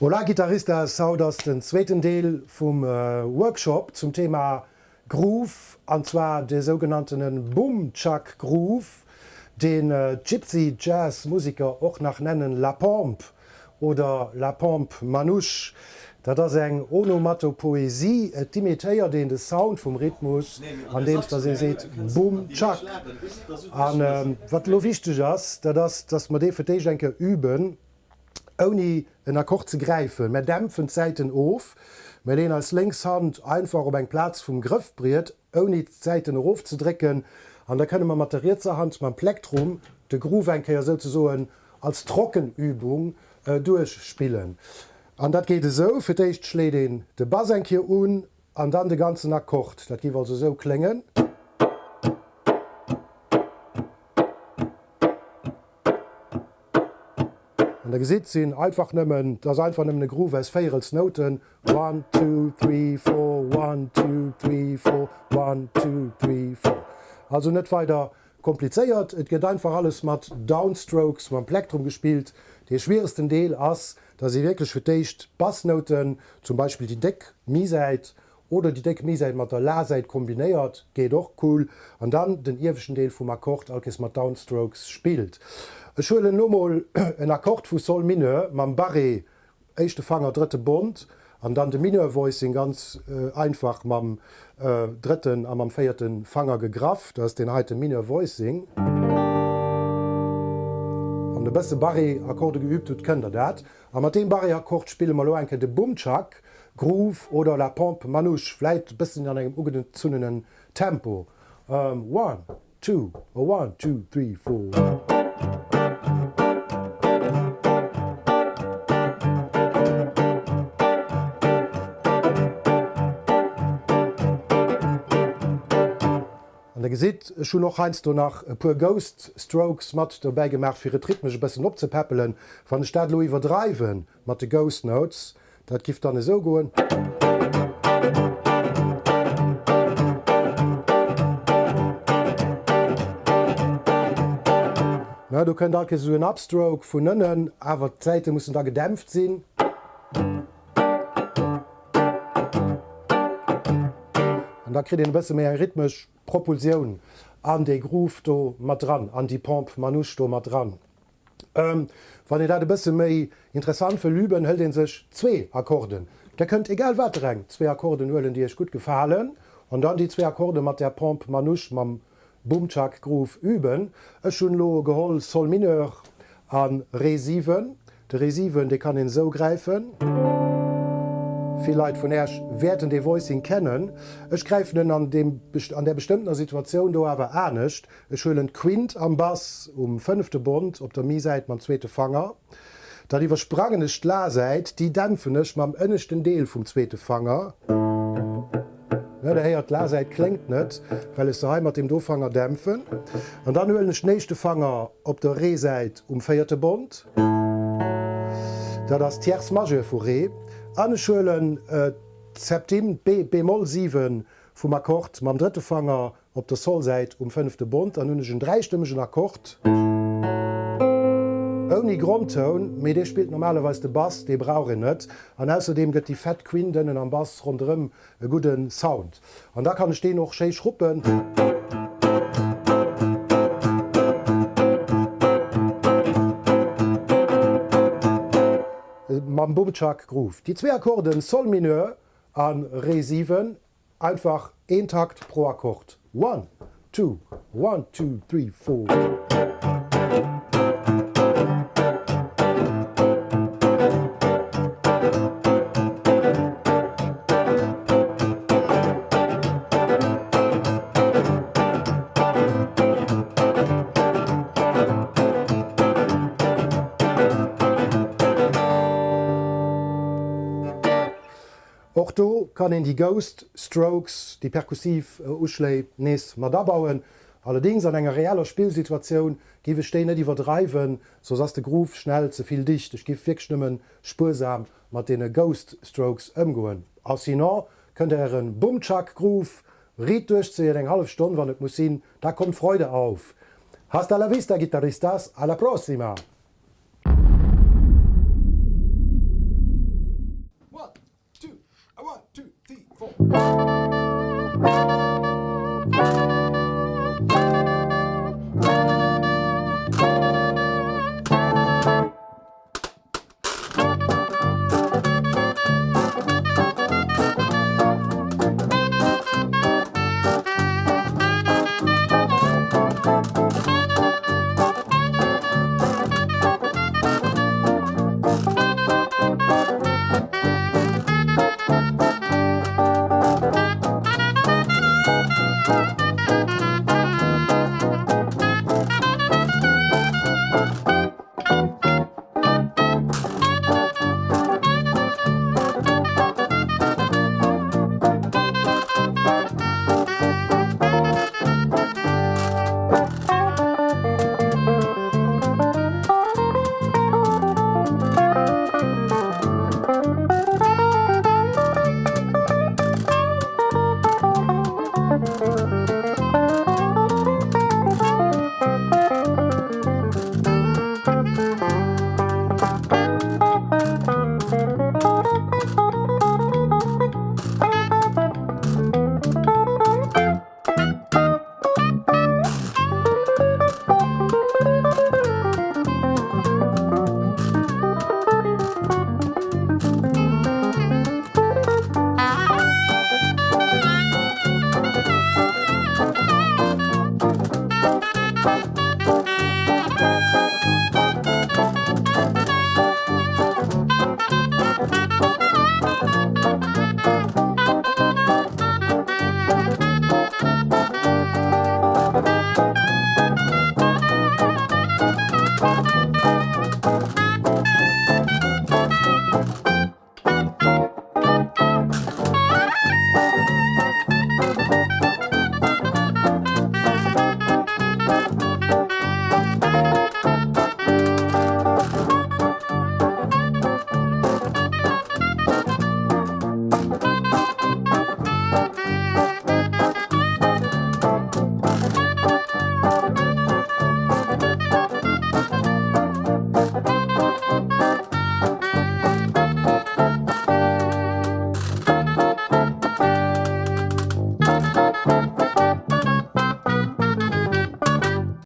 Hola Guitaristas, haut ass den zweeten Deel vum Workshop zum Thema Groove, an zwar de sougenanntene Boom Chuck Groove, deen d'Gypsy Jazz Musiker och nach nennen La Pompe oder La Pompe Manouche. Dat ass eng Onomatopoesie, et imitéiert een de Sound vum Rhythmus andeems dass ee seet Boom Chuck. An wat elo wichteg ass, dat ass dass mer dee fir d'éischt eng Kéier üben, ouni en Akkord ze gräifen. Mär dämpfen d'Säiten of, mär leeën eis lénks Hand einfach op eng Plaz vum Grëffbriet, ouni d'Säiten erofzedrécken, an da kënne mer mat der rietser Hand mam Plektrum de Groove eng Kéier souzesoen als Trockenübung duerchspillen. An dat geet esou, Fir d'éischt schléit een de Bass eng Kéier un an dann de ganzen Akkord. Dat géif also esou kléngen. An der gesitt sinn einfach nëmmen, dat ass einfach nëmmen e Groove aus Véierelsnouten, one, two, three, four, one, two, three, four, one, two, three, four. Also net weider komplizéiert, et gëtt einfach alles mat Downstrokes mam Plektrum gespillt. Dee schwieregsten Deel ass, dass ee wierklech fir d'éischt d'Bassnouten, zum Beispill déi déck Mi-Säit Oder déi déck Mi-Säit mat der La-Säit kombinéiert, geet och cool. An dann den ieweschten Deel vum Akkord all Kees mat Downstrokes spillt. Ech huelen elo mol en Akkord vu Sol Mineur mam Barré, éischte Fanger, drëtte Bond, an dann de Mineur Voicing ganz einfach mam drëtten a mam véierte Fanger gegraff. Dat ass deen heite Mineur Voicing. Wann der e bësse Barré-Akkorde geübt hutt, kënnt der dat. A mat deem Barré-Akkord spille mer elo eng Kéier de Boomchuck Groove oder La Pompe Manouche, vläit e bëssen an engem ugezunnenen Tempo. One, two, a one, two, three, four. An der gesitt, ech hunn och heiansdo nach e puer Ghost Strokes mat dobäi gemaach, fir et rhythmesch e bëssen opzepeppelen. Wann ech dat elo iwwerdreiwen mat de Ghost Notes, dat giff dann esou goen. Ne, do kënnt all Kéiers esou en Upstroke vun ënnen, awer d'Säite mussen da gedämpft sinn. An da kritt een e bësse méi eng rhythmesch Propulsioun an dee Groove do mat dran, an déi Pompe manouche do mat dran. Wann een dat e bësse méi interessant wëll üben, hëlt ee sech zwee Akkorden. Der kënnt egal watereng zwee Akkorden huelen, déi iech gutt gefalen, an dann déi zwee Akkorde mat där Pompe manouche mam Boomchuck Groove üben. Ech hunn elo geholl Sol Mineur a Ré 7. De Ré 7 dee kann een esou gräifen. Vill Leit vun Äerch wäerten dee Voicing kennen. Ech gräifen en an deem an där bestëmmtener Situatioun do awer anescht. Ech huelen d'Quint am Bass um fënnefte Bond op der Mi-Säit mam zweete Fanger. Dann iwwersprangen ech d'La-Säit, déi dämpfen ech mam ënneschten Deel vum zweete Fanger. Ne, der héiert, d'La-Säit kléngt net, well ech se hei mat deem do Fanger dämpfen. An dann huelen ech den éischte Fanger op der Ré-Säit um véierte Bond, dat ass d'Tierce majeure vu Ré, an ech huelen d'Septime, d'B, b-Moll 7 vum Akkord mam drëtte Fanger Op der Sol-Säit um fënnefte Bond, dann hunn ech en dräistëmmegen Akkord ouni Grondtoun, mee dee spillt normalerweis de Bass, dee brauch een net, an ausserdeem gëtt déi fett Quint ënnen am Bass ronderëm e gudde Sound, an da kann ech deen och schéi schruppen. Mam Boomchuck Groove. Déi zwee Akkorden Sol Mineur a Ré 7 Einfach een Takt pro Akkord. One, two, one, two, three, four. Och do kann een déi Ghost Strokes, déi perkussiv Uschléi, nees mat abauen. Allerdings an enger reeller Spillsituatioun giff ech déi net iwwerdreiwen, soss ass de Groove schnell ze vill dicht. Ech giff wierklech nëmmen spuersam mat deene Ghost Strokes ëmgoen. A sinon kënnt der ären Boom-Chuck Groove riit duerchzéien, eng hallef Stonn wann et muss sinn, da kommt Freude auf. Hasta la vista Guitarristas, a la prossima!